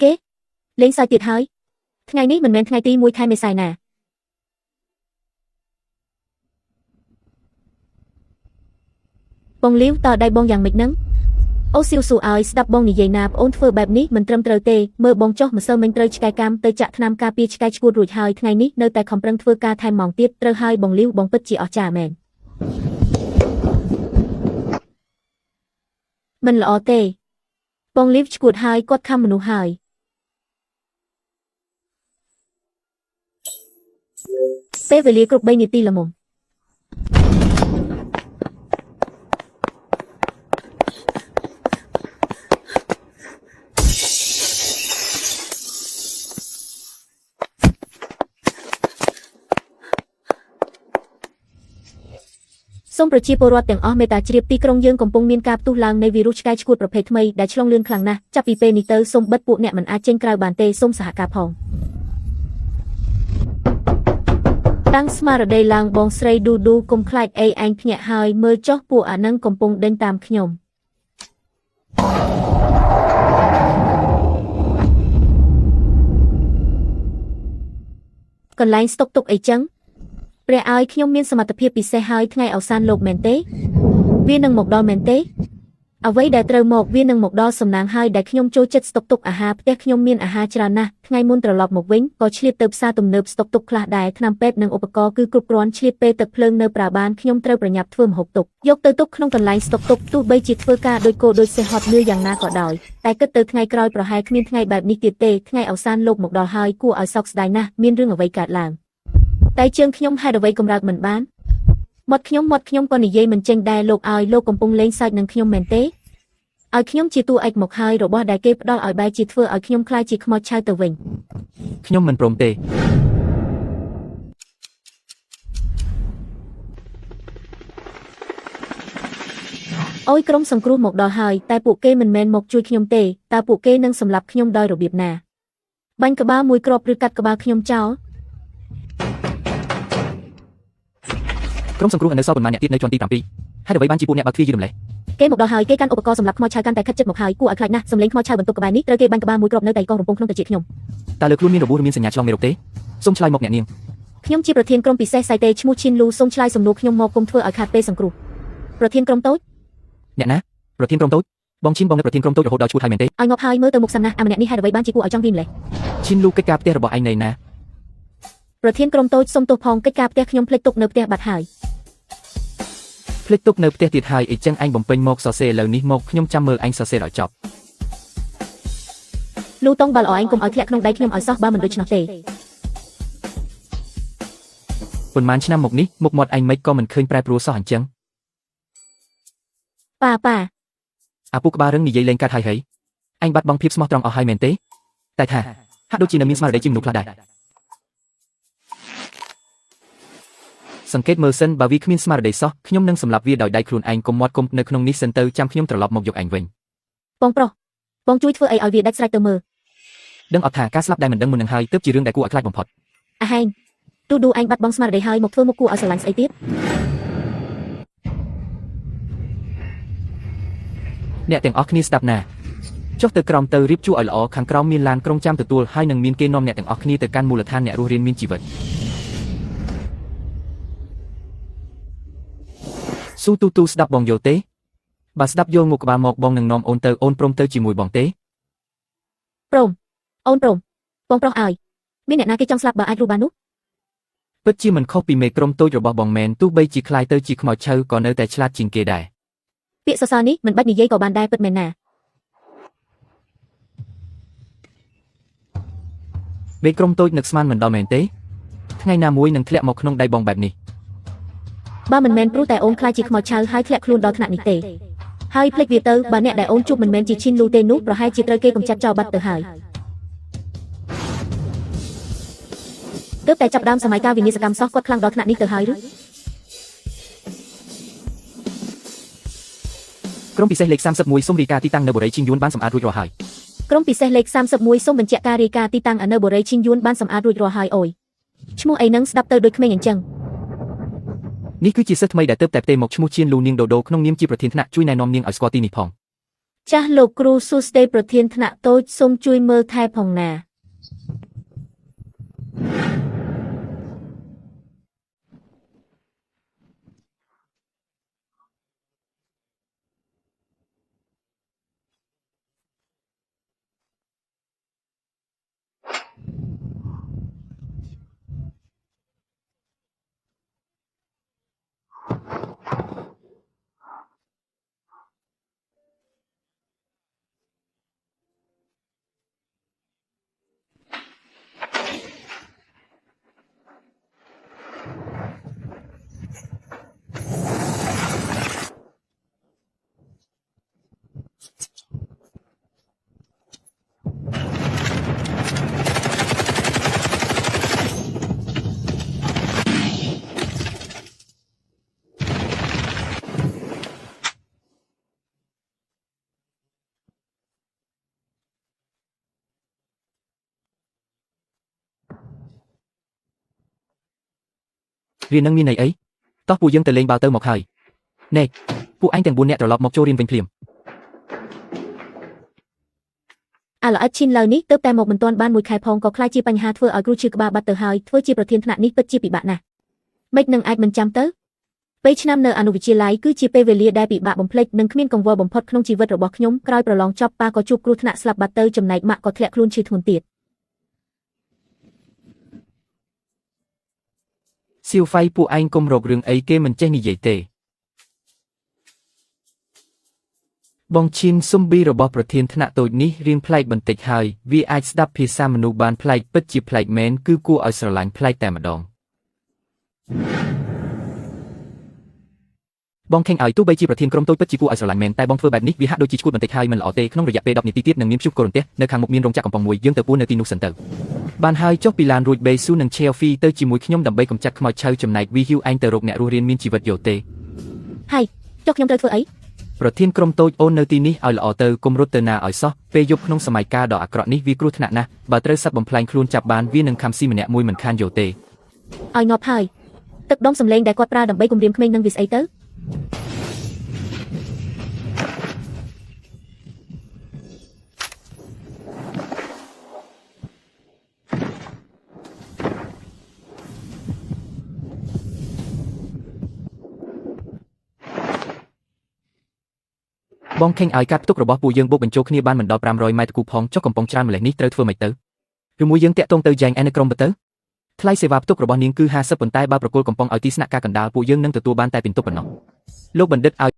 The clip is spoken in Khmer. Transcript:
គេលេងសើចទៀតហើយថ្ងៃនេះមិនមែនថ្ងៃទី1ខែមេសាណាបងលីវតើដៃបងយ៉ាងម៉េចនឹងអូសៀវស៊ូឲ្យស្ដាប់បងនិយាយណាប្អូនធ្វើបែបនេះមិនត្រឹមត្រូវទេមើលបងចុះម្សិលមិញត្រូវឆ្កែកម្មទៅចាក់ថ្នាំការពារឆ្កែឆ្កួតរួចហើយថ្ងៃនេះនៅតែខំប្រឹងធ្វើការថែមម៉ោងទៀតត្រូវហើយបងលីវបងពិតជាអស្ចារ្យមែនមិនល្អទេបងលីវឆ្កួតហើយគាត់ខំមនុស្សហើយពេលវេលាគ្រប់3នាទីល្មមសូមប្រជាពលរដ្ឋទាំងអស់មេត្តាជ្រាបទីក្រុងយើងកំពុងមានការផ្ទុះឡើងនៃវីរុសឆ្កែឆ្កួតប្រភេទថ្មីដែលឆ្លងលឿនខ្លាំងណាស់ចាប់ពីពេលនេះទៅសូមបិទពួកអ្នកមិនអាចចេញក្រៅបានទេសូមសហការផងតាំងស្មារតីឡើងបងស្រីឌូឌូកុំខ្លាចអីឯងភ្ញាក់ហើយមើលចុះពួកអានឹងកំពុងដេញតាមខ្ញុំកន្លែងស្តុកទុកអីចឹងព្រះឲ្យខ្ញុំមានសមត្ថភាពពិសេសហើយថ្ងៃឱសានលោកមែនទេវានឹងមកដល់មែនទេអ្វីដែលត្រូវមកវានឹងមកដល់សំណាងហើយដែលខ្ញុំចូលចិត្តស្តុកទុកអាហារផ្ទះខ្ញុំមានអាហារច្រើនណាស់ថ្ងៃមុនត្រឡប់មកវិញក៏ឆ្លៀតទៅផ្សារទំនើបស្តុកទុកខ្លះដែរថ្នាំពេទ្យនិងឧបករណ៍គឺគ្រប់គ្រាន់ឆ្លៀតពេលទឹកភ្លើងនៅប្រើបានខ្ញុំត្រូវប្រញាប់ធ្វើម្ហូបទុកយកទៅទុកក្នុងកន្លែងស្តុកទុកទោះបីជាធ្វើការដោយគោដោយសេះហត់នឿយយ៉ាងណាក៏ដោយតែគិតទៅថ្ងៃក្រោយប្រហែលគ្មានថ្ងៃបែបនេះទៀតទេថ្ងៃឱសានលោកមកដល់ហើយគួរឲ្យសោកស្ដាយណាស់មានរឿងអ្វីកើតឡើងតែជើងខ្ញុំហេតុអ្វីកម្រើកមិនបានមាត់ខ្ញុំក៏និយាយមិនចេញដែរលោកឲ្យលោកកំពុងលេងសើចនឹងខ្ញុំមែនទេឲ្យខ្ញុំជាតួឯកមកហើយរបស់ដែលគេផ្ដល់ឲ្យបែរជាធ្វើឲ្យខ្ញុំក្លាយជាខ្មោចឆៅទៅវិញខ្ញុំមិនព្រមទេអូយក្រុមសង្គ្រោះមកដល់ហើយតែពួកគេមិនមែនមកជួយខ្ញុំទេតើពួកគេនឹងសម្លាប់ខ្ញុំដោយរបៀបណាបាញ់ក្បាលមួយគ្រាប់ឬកាត់ក្បាលខ្ញុំចោលក្រុមសង្គ្រោះនៅសល់ប៉ុន្មានអ្នកទៀតនៅជាន់ទី7ហេតុអ្វីបានជាពួកអ្នកបើកទ្វារយឺតម្លេះគេមកដល់ហើយគេកាន់ឧបករណ៍សម្រាប់ខ្មោចឆៅកាន់តែខិតជិតមកហើយគួរឲ្យខ្លាចណាស់សំឡេងខ្មោចឆៅបន្ទប់ក្បែរនេះត្រូវគេបាញ់ក្បាលមួយគ្រាប់នៅតែកោះរំពងក្នុងត្រចៀកខ្ញុំតើលើខ្លួនមានរបួសឬមានសញ្ញាឆ្លងមេរោគទេសូមឆ្លើយមកអ្នកនាងខ្ញុំជាប្រធានក្រុមពិសេសសៃតេឈ្មោះឈិនលូសូមឆ្លើយសំណួរខ្ញុំមកគុំធ្វើឲ្យខាតពេលសង្គ្រោះប្រធានក្រុមតូចអ្នកណាប្រធានក្រុមតូចបងឈិនបងនៅប្រធានក្រុមតូចរហូតដល់ឈួតហើយមែនទេឲ្យងាប់ហើយមើលទៅមុខសិនណាអាម្នាក់នេះហេតុអ្វីបានជាគួរឲ្យចង់វាម្លេះឈិនលូកិច្ចការផ្ទះរបស់ឯងនៅណាប្រធានក្រុមតូចសូមទោសផងកិច្ចការផ្ទះខ្ញុំភ្លេចទុកនៅផ្ទះបាត់ហើយភ្លេចទុកនៅផ្ទះទៀតហើយអីចឹងឯងបំពេញមកសរសេរឥឡូវនេះមកខ្ញុំចាំមើលឯងសរសេរឲ្យចប់លូតុងបាល់អឯងកុំឲ្យធ្លាក់ក្នុងដៃខ្ញុំឲ្យសោះបើមិនដូច្នោះទេប៉ុន្មានឆ្នាំមកនេះមុខមាត់ឯងមិនក៏មិនឃើញប្រែប្រួលសោះអញ្ចឹងប៉ាប៉ាអាពូក្បាលរឹងនិយាយលេងកាត់ហើយហីឯងបាត់បង់ភាពស្មោះត្រង់អស់ហើយមែនទេតែថាហាក់ដូចជានៅមានស្មារតីជាមនុស្សខ្លះដែរសង្កេតមើលសិនបើវាគ្មានស្មារតីសោះខ្ញុំនឹងសម្លាប់វាដោយដៃខ្លួនឯងកុំមាត់កុំនៅក្នុងនេះសិនទៅចាំខ្ញុំត្រឡប់មកយកឯងវិញបងប្រុសបងជួយធ្វើអីឲ្យវាដាច់ស្រេចទៅមើលដឹងអត់ថាការស្លាប់ដែលមិនដឹងមុននឹងហើយទើបជារឿងដែលគួរឲ្យខ្លាចបំផុតអាហែងទូឌូឯងបាត់បង់ស្មារតីហើយមកធ្វើមុខគួរឲ្យស្រឡាញ់ស្អីទៀតអ្នកទាំងអស់គ្នាស្ដាប់ណាចុះទៅក្រោមទៅរៀបជួរឲ្យល្អខាងក្រោមមានឡានក្រុងចាំទទួលហើយនឹងមានគេនាំអ្នកទាំងអស់គ្នាទៅកាន់មូលដ្ឋានអ្នករស់រានមានជីវិតស៊ូទូទូស្ដាប់បងយល់ទេបើស្ដាប់យល់ងក់ក្បាលមកបងនឹងនាំអូនទៅអូនព្រមទៅជាមួយបងទេព្រមអូនព្រមបងប្រុសឲ្យមានអ្នកណាគេចង់ស្លាប់បើអាចរស់បាននោះពិតជាមិនខុសពីមេក្រុមតូចរបស់បងមែនទោះបីជាខ្លាយទៅជាខ្មោចឆៅក៏នៅតែឆ្លាតជាងគេដែរពាក្យសរសើរនេះមិនបាច់និយាយក៏បានដែរពិតមែនណាមេក្រុមតូចនឹកស្មានមិនដល់មែនទេថ្ងៃណាមួយនឹងធ្លាក់មកក្នុងដៃបងបែបនេះបើមិនមែនព្រោះតែអូនខ្លាចជាខ្មោចឆៅហើយធ្លាក់ខ្លួនដល់ថ្នាក់នេះទេហើយភ្លេចវាទៅបើអ្នកដែលអូនជួបមិនមែនជាឈិនលូទេនោះប្រហែលជាត្រូវគេកម្ចាត់ចោលបាត់ទៅហើយទើបតែចាប់ដើមសម័យកាលវិនាសកម្មសោះគាត់ខ្លាំងដល់ថ្នាក់នេះទៅហើយឬក្រុមពិសេសលេខ31សូមរាយការណ៍ទីតាំងនៅបុរីឈិងយួនបានសម្អាតរួចរាល់ហើយក្រុមពិសេសលេខ31សូមបញ្ជាក់ការរាយការណ៍ទីតាំងនៅបុរីឈិងយួនបានសម្អាតរួចរាល់ហើយអូយឈ្មោះអីនឹងស្ដាប់ទៅដូចក្មេងអញ្ចឹងនេះគឺជាសិស្សថ្មីដែលទើបតែផ្ទេរមកឈ្មោះឈៀនលូនាងដូដូក្នុងនាមជាប្រធានថ្នាក់ជួយណែនាំនាងឲ្យស្គាល់ទីនេះផង ចាស់លោកគ្រូសួស្តីប្រធានថ្នាក់តូចសូមជួយមើលថែផងណា វានឹងមានន័យអីតោះពួកយើងទៅលេងបាល់ទៅមកហើយណែពួកឯងទាំង4នាក់ត្រឡប់មកចូលរៀនវិញភ្លាម អាល្អិតឈិនឡើយនេះទើបតែមកមិនទាន់បានមួយខែផងក៏ក្លាយជាបញ្ហាធ្វើឲ្យគ្រូឈឺក្បាលបាត់ទៅហើយធ្វើជាប្រធានថ្នាក់នេះពិតជាពិបាកណាស់ម៉េចនឹងអាចមិនចាំទៅពេលឆ្នាំនៅអនុវិទ្យាល័យគឺជាពេលវេលាដែលពិបាកបំភ្លេចនិងគ្មានកង្វល់បំផុតក្នុងជីវិតរបស់ខ្ញុំក្រោយប្រឡងចប់ប៉ាក៏ជួបគ្រោះថ្នាក់ស្លាប់បាត់ទៅចំណែកម៉ាក់ក៏ធ្លាក់ខ្លួនឈឺធ្ងន់ទៀត សៀវហ្វៃពួកឯងកុំរករឿងអីគេមិនចេះនិយាយទេបងឈិនស៊ុំប៊ីរបស់ប្រធានថ្នាក់តូចនេះរៀងប្លែកបន្តិចហើយវាអាចស្ដាប់ភាសាមនុស្សបានប្លែកពិតជាប្លែកមែនគឺគួរឲ្យស្រឡាញ់ប្លែកតែម្ដងបងខេងឲ្យទោះបីជាប្រធានក្រុមតូចពិតជាគួរឲ្យស្រឡាញ់មែនតែបងធ្វើបែបនេះវាហាក់ដូចជាឈួតបន្តិចហើយមិនល្អទេក្នុងរយៈពេល10នាទីទៀតនឹងមានព្យុះកូរន្ទះនៅខាងមុខមានរោងចក្រកំប៉ុងមួយយើងទៅពួននៅទីនោះសិនទៅបានហើយចុះពីឡានរួចបេស៊ូនិងឆេហ្វីទៅជាមួយខ្ញុំដើម្បីកម្ចាត់ខ្មោចឆៅចំណែកវីហ៊ីវឯងទៅរកអ្នករស់រានមានជីវិតយោទេ ហើយចុះខ្ញុំត្រូវធ្វើអី ប្រធានក្រុមតូចអូននៅទីនេះឲ្យល្អទៅកុំរត់ទៅណាឲ្យសោះពេលយប់ក្នុងសម័យកាលដ៏អាក្រក់នេះវាគ្រោះថ្នាក់ណាស់បើត្រូវសត្វបំផ្លាញខ្លួនចាប់បានវានឹងខំស៊ីម្នាក់មួយមិនខានយោទេ ឲ្យងាប់ហើយទឹកដុំសំឡេងដែលគាត់ប្រើដើម្បីគំរាមក្មេងនឹងវាស្អីទៅ បងខេងឲ្យកាត់ផ្ទុករបស់ពួកយើងបូកបញ្ចូលគ្នាបានមិនដល់500ម៉ែត្រគូផងចុះកំប៉ុងច្រើនម្លេះនេះត្រូវធ្វើម៉េចទៅឬមួយយើងតាក់ទងទៅយ៉ែងឯនៅក្រុមទៅថ្លៃសេវាផ្ទុករបស់នាងគឺ50ប៉ុន្តែបើប្រគល់កំប៉ុងឲ្យទីស្នាក់ការកណ្ដាលពួកយើងនឹងទទួលបានតែពិន្ទុប៉ុណ្ណោះលោកបណ្ឌិតឲ្យ